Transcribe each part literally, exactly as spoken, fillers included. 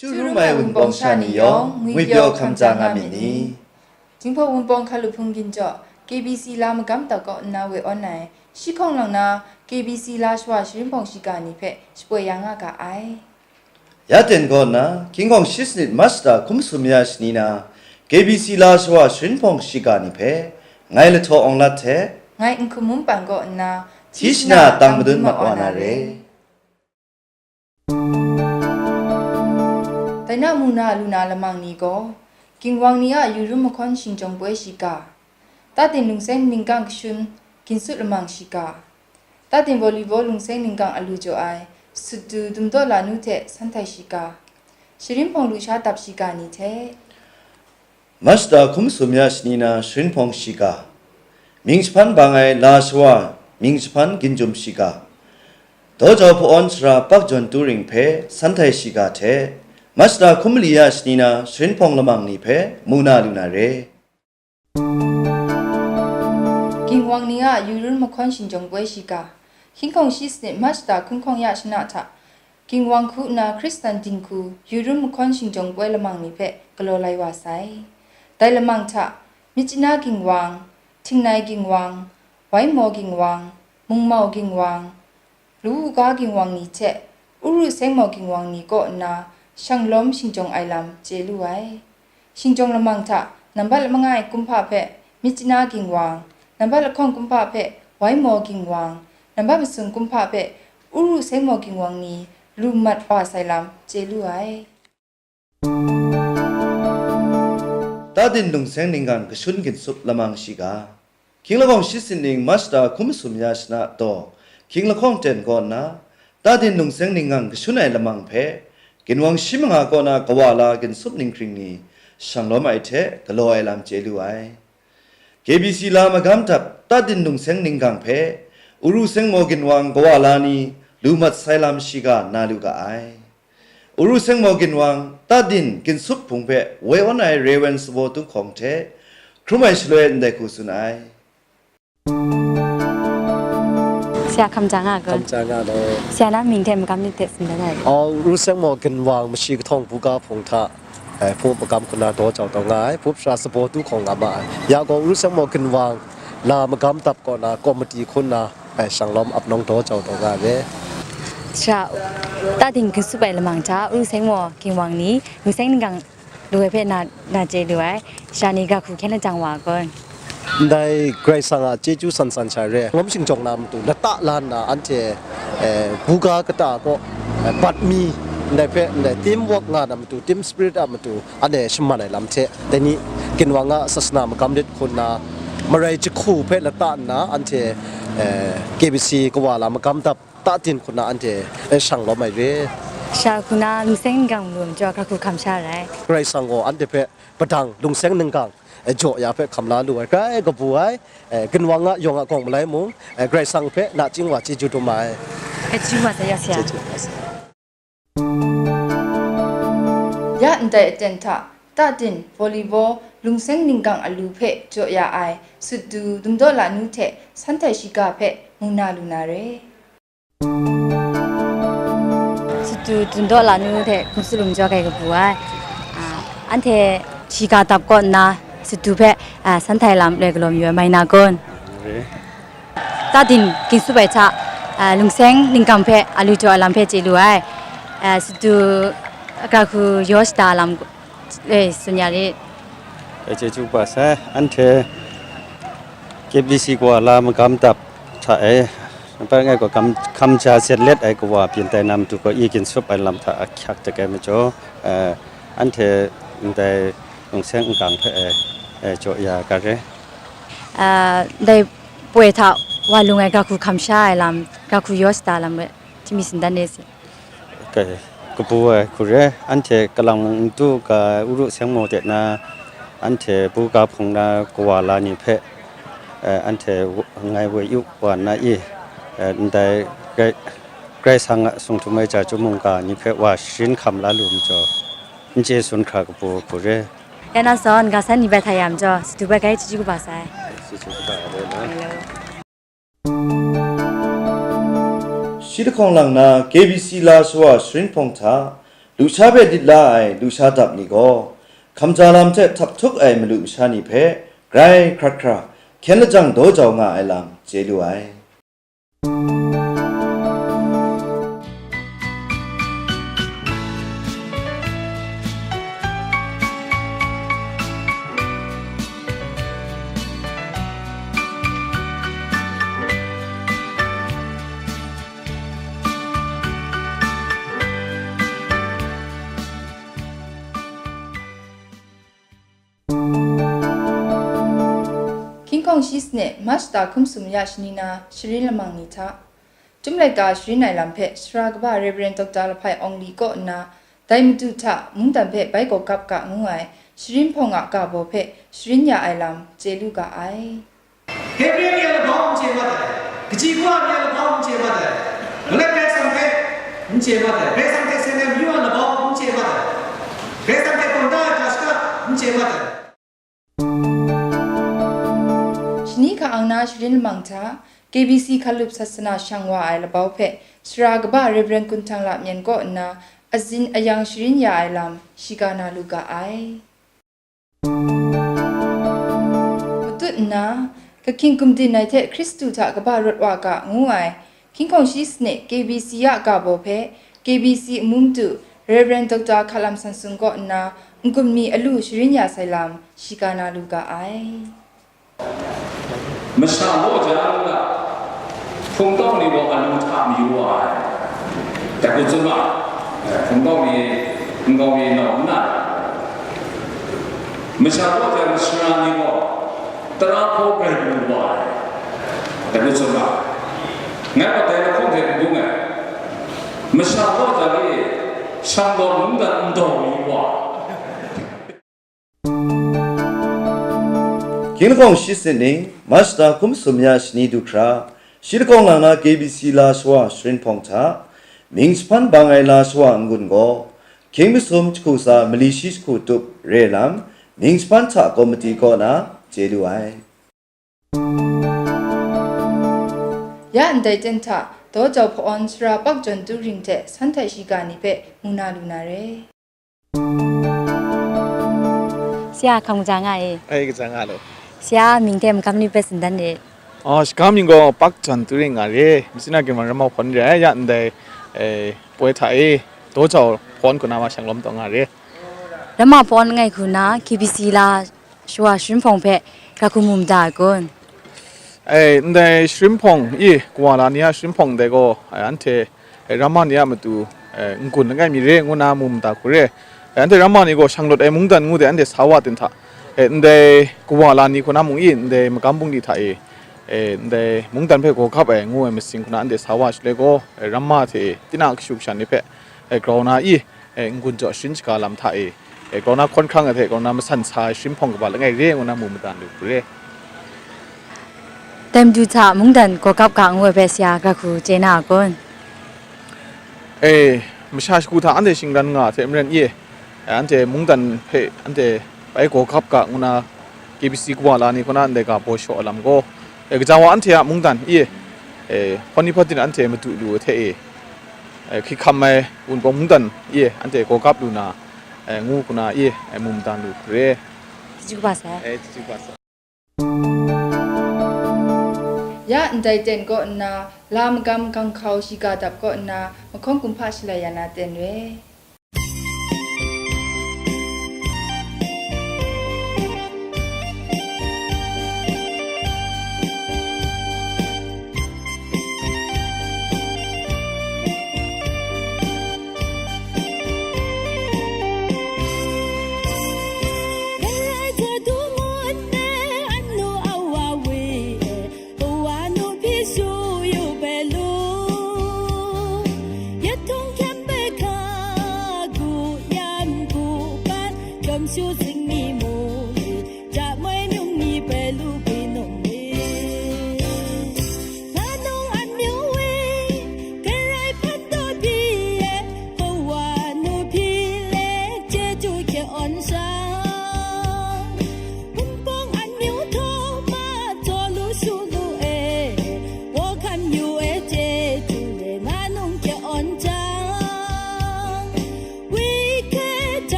Chyu rum ai wunpawng sha ni yawng, ngwi pyaw hkam ja nga myit ni? Jinghpaw Wunpawng Hkalup Hpung Ginjaw, K B C la magam dap kaw nna woi awn ai, shi hkawng lang na K B C la shawa sharin hpawng shiga ni hpe shapoi ya nga ga ai. Ya ten kaw nna, King Kong shi sanit March da hkum sum ya shani na, K B C la shawa sharin hpawng shiga ni hpe, ngai Lahtaw Awng Lat hte, ngai Nhkum Mum Pan kaw nna, hti shana tang madun mat wa na re. Dai na mung na lu na lamang ni gaw, ginwang ni a yu rum mahkawn shingjawng poi shiga, Tatin lungseng ningkang kashun ginsup lamang shiga, Tatin volleyball lungseng ningkang alu jaw ai Sutdu Dumdaw Lanu hte Santai shiga, Sharin hpawng lusha dap shiga ni hte, March da hkum sum ya shani na sharin hpawng shiga, mying jahpan bang ai la shawa mying jahpan ginjum shiga, Dawjau Hpu-awn Sara Pak Jawn Turing hpe Santai shiga hte, March da hkum mali ya shani na sharin hpawng lamang ni hpe mu na lu na re. Ginwang ni a yu rum mahkawn shingjawng poi shiga, King Kong shi sanit March da hkum hkawng ya shana hta, ginwang hku nna Hkristan dinghku yu rum mahkawn shingjawng poi lamang ni hpe galaw lai wa sai. Dai lamang hta, Myitkyina ginwang, Htingnai ginwang, Waimaw ginwang, Mungmau ginwang, Lu Wuga ginwang ni hte Uru Sengmaw ginwang ni kaw nna shanglawm shingjawng ai lam chye lu ai. Shingjawng lamang hta nambat langai kumhpa hpe Myitkyina ginwang, nambat lahkawng kumhpa hpe Waimaw ginwang, nambat masum kumhpa hpe Uru Sengmaw ginwang ni lu mat wa sai lam chye lu ai. Tatin lungseng ningkang kashun ginsup lamang shiga, Hkying lahkawng shi sanit ning March da hkum sum ya shana taw, Hkying lahkawng ten kaw nna, Tatin lungseng ningkang kashun ai lamang hpe, ginwang shi manga kaw na kawa la ginsup ninghkring ni shanglawm ai hte galaw ai lam chye lu ai. K B C la magam dap Tatin lungseng ningkang hpe, Uru Sengmaw ginwang kawa la ni lu mat sai lam shiga na lu ga ai. Uru Sengmaw ginwang, Tatin ginsup hpung hpe woi awn ai Rewen Sabaw Tuhkawng hte hkrum ai shaloi ndai hku tsun ai. Sha hkam ja nga kun. Hkam ja nga law. Sha na mying hte magam ni hte tsun dan ai. Aw, Uru Sengmaw ginwang mashi kahtawng buga hpung hta, eh, hpu magam hku na daw jau taw nga ai, hpu sara Sabaw Tuhkawng nga ma ai. Ya gaw, Uru Sengmaw ginwang la magam dap kaw na komiti hku na, eh, shanglawm ap nawng daw jau taw nga ai. Sha, Tatin ginsup ai lamang hta, Uru Sengmaw ginwang ni, lungseng ningkang lu ai hpe na, na chye lu ai, sha ni ga hku hkyen lajang wa kun. Ndai Karai Kasang a chyeju san san sha re, lawm shingjawng na matu, lata la nna anhte, eh, buga kata kaw, eh, bat mi, ndai hpe, ndai team work nga na matu, team spirit a matu, anhte shaman ai lam hte, dai ni ginwang a sasana magam lit hku nna, marai jahku hpe lata nna, anhte, eh, K B C kawa la magam dap, Tatin hku na anhte, eh, shanglawm ai re. Sha hku na lungseng ningkang malu majaw, ga hku hkam sha rai. Karai Kasang gaw anhte hpe padang lungseng ningkang, eh, jaw ya hpe hkam la lu ai, grai kabu ai, eh, ginwang a yawng a gawng malai mung, eh, Karai Kasang hpe nachying wa chyeju dum ai. Chyeju wa sai ya, sha. Chyeju wa sai. Ya ndai aten hta, Tatin volleyball lungseng ningkang alu hpe jaw ya ai Sutdu Dumdaw Lanu hte Santai shiga hpe mu na lu na re. Sutdu Dumdaw Lanu hte hkum tsun lu majaw ga hku kabu ai. Ah, anhte shiga dap kaw nna Sutdu hpe, ah, Santai lam loi galaw mayu ai mai na kun. Tatin ginsup ai hta, ah, lungseng ningkang hpe alu jaw ai lam hpe chye lu ai. Ah, Sutdu ga hku yaw shada lam, eh, tsun ya rit. E, chyeju kaba sai, anhte K B C kawa la magam dap hta e, nampat langai gaw kam, hkam ja zet let ai kawa byin tai na matu gaw, i ginsup ai lam hta ahkyak tek ai majaw, eh, anhte ndai lungseng ningkang hpe, eh, eh, jaw ya ga re. Ah, ndai poi hta wa lung ai ga hku hkam sha ai lam, ga hku yaw shada lam, eh, hti mi tsun dan de si. Kai, kabu ai hku re, anhte kalang mung n du ga, Uru Sengmaw de na, anhte buga hpung na kawa la ni hpe, eh, anhte w-, ngai woi yu wa nna i, eh, ndai Karai, Karai Kasang a sung htum ai ja chyum mungga ni hpe wa sharin hkam la lu majaw, n chye tsun hkra kabu ai hku re. Ya na zawn, ga san ni bai hta ya majaw, Sutdu bai grai chyeju kaba sai. Chyeju kaba ai na. Hello. Shi lahkawng lang na K B C la shawa sharin hpawng hta, lusha hpe lit la ai lusha dap ni gaw, hkamja lam hte htap htuk ai malu masha ni hpe grai hkrat hkra hkyen lajang daw jau nga ai lam chye lu ai. Hkying hkawng shi sanit March ta hkum sum ya shani na sharin lamang ni hta, Chyum laika sharin ai lam hpe Sara kaba Rev. Doctor Lahpai Awng Li kaw nna, dai madu hta mungdan hpe bai gawgap ga ngu ai sharin hpawng a ga baw hpe sharin ya ai lam chye lu ga ai. Hebre ni a labau n chye mat ai, kaji kawa ni a labau n chye mat ai, malai Karai Kasang hpe n chye mat ai, Karai Kasang hte seng ai amyu a labau n chye mat ai, Karai Kasang hte gawn da ai hta shaka n chye mat ai. Shani hka-ang na sharin lamang hta, K B C hkalup sasana shang wa ai labau hpe, Sara kaba Rev. Kun Htang La Myen kaw nna, azin ayang sharin ya ai lam, shiga na lu ga ai. Matut nna, Kahkying gumdin ai hte Hkristu hta kaba rawt wa ga, ngu ai, Hkying hkawng shi sanit K B C a ga baw hpe, K B C nmu madu Rev. Doctor Hkalam San Sung kaw nna, n-gun mi alu sharin ya sai lam, shiga na lu ga ai. မရှောင်တော့ကြဘူးလား။ ဖုန်တော့နေတော့အလူထမယူပါ။ တကူစမ ဖုန်တော့နေငေါ်နေတော့နာ မရှောင်တော့ကြမရှောင်နေတော့တရာဖို့ပဲလူပါ။ တကူစမ ငါ့ကိုတဲလို့ခုန်တယ်ဘူးငါ မရှောင်တော့ကြလေ ရှောင်တော့ဘူးတန်တော်ယူပါ။ Hkying lahkawng shi sanit ni, March ta hkum sum ya shani du hkra, shi lahkawng lang na K B C la shawa sharin hpawng hta, mying jahpan bang ai la shawa n-gun gaw, Hkying masum jahku tsa mali shi jahku tup re lam, mying jahpan hta kawmiti kaw na chye lu ai. Ya ndai ten hta, Daw Jau Hpa-awn Sara Pak Jawn Turing hte san htai shiga ni hpe mu na lu na re. ဆရာ ခေါင်းကြငါ A။ အဲ့ကစားငါလို့ ဆရာ မင်ထဲမကမ်နီပဲစင်တန်နေ။ အော် ရှကားမင်ကော ပတ်ချန်တူရင်ငါရေ မစင်နာကင်မရာမောက်ဖုန်းရရန်တိုင် အဲ ပွဲထား A။ တော့ကြောင့်ဖုန်းကနာမရှန်လုံးတော့ငါရေ ရမဖုန်းငိုင်ခုနာ KBC လာ ရွှာရှရင်ဖုန်းဖဲ ကခုမုံဒါကွန်။ အဲ တိုင်ရှရင်ဖုန်း 이 ကွာလာနီယရှရင်ဖုန်းတဲ့ကော အဲ အန်ထဲ အဲ ရမနီယမတူ အဲ ငုံလငယ်မီရေ ငုံနာမုံဒါခုရေ အဲ အန်ထဲ ရမနီကော ရှန်လို့ အဲ မုံတန်ငုံတဲ့ အန်ထဲ ဆာဝတင်ထ အဲ တိုင် ကွာလာနီခုနာမုံ 이 တိုင် မကမ်ဘုံဒီထ 이 အဲ တိုင် မုံတန်ဖဲ ကောကပ် အဲ ငုံ အဲ မစင်ခုနာ အန်ထဲ ဆာဝရှလဲကော အဲ ရမထဲ တိနာကရှုကရှန်နီဖဲ အဲ ကရောနာ 이 အဲ ငုံကြောရှရင်ချကာလမ်ထ 이 အဲ ကရောနာခွန်ခရံာ် အဲ ထဲ ကရောနာမဆန်ဆာ ရှရင်ဖုန်းကပါလငယ်ရေ ငုံနာမုံမတန်လူရေ တမ်ဒူထ မုံတန် ကောကပ်ကငုံ အဲ ဖဲ ဆရာ ကခု ကျေနာကွန်။ အဲ မရှါရှကူထ အန်ထဲ ရှင်းရန်ငါ ထဲ မရန် 이 အဲ အန်ထဲ မုံတန်ဖဲ အန်ထဲ ပအဲ ကောကပ်က ငုံနာ KBC ကွာလာနီခုနာ အန်ထဲ ကပေါ်ရှော့အလမ်ကော အဲ ကကြဝါ အန်ထဲ အမုံတန် 이 အဲ ဖနီဖတ်တင် အန်ထဲ မတူလူ ထဲ 이 အဲ ခိခမ်မဲ ဝန်ကောမုံတန် 이 အဲ အန်ထဲ ကောကပ်လူနာ အဲ ငုံခုနာ 이 အဲ မုံတန်လူရေ တကျူပါဆရာ အဲ တကျူပါဆရာ Ya ndai ten kaw nna, la magam ganghkau shiga dap kaw nna, mahkawng kumhpa shalai ya na ten re.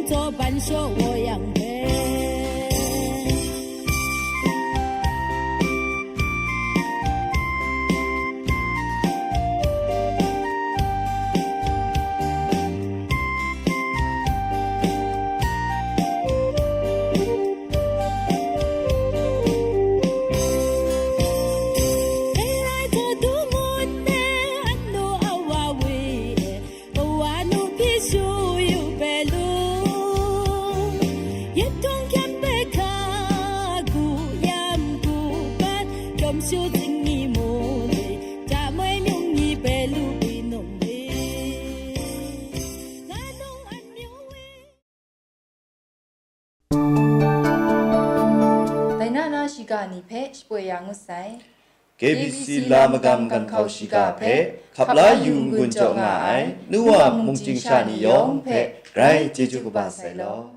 Tsaw ban shaw wa yang hpe. Kawa nu hpyi shu yu hpe lu, yet hkawng hkyam hpe hka, gu yam gu pat, kyawm shu tsing ni mu ni, ja moi myung ni hpe lu bi num ni, nga nung an myu wi. Dai na na shiga ni hpe shapoi ya ngut sai. K B C la magam ganhkau shiga hpe hkap la yu n-gun jaw nga ai nu wa mungchying sha ni yawng hpe grai chyeju kaba sai law.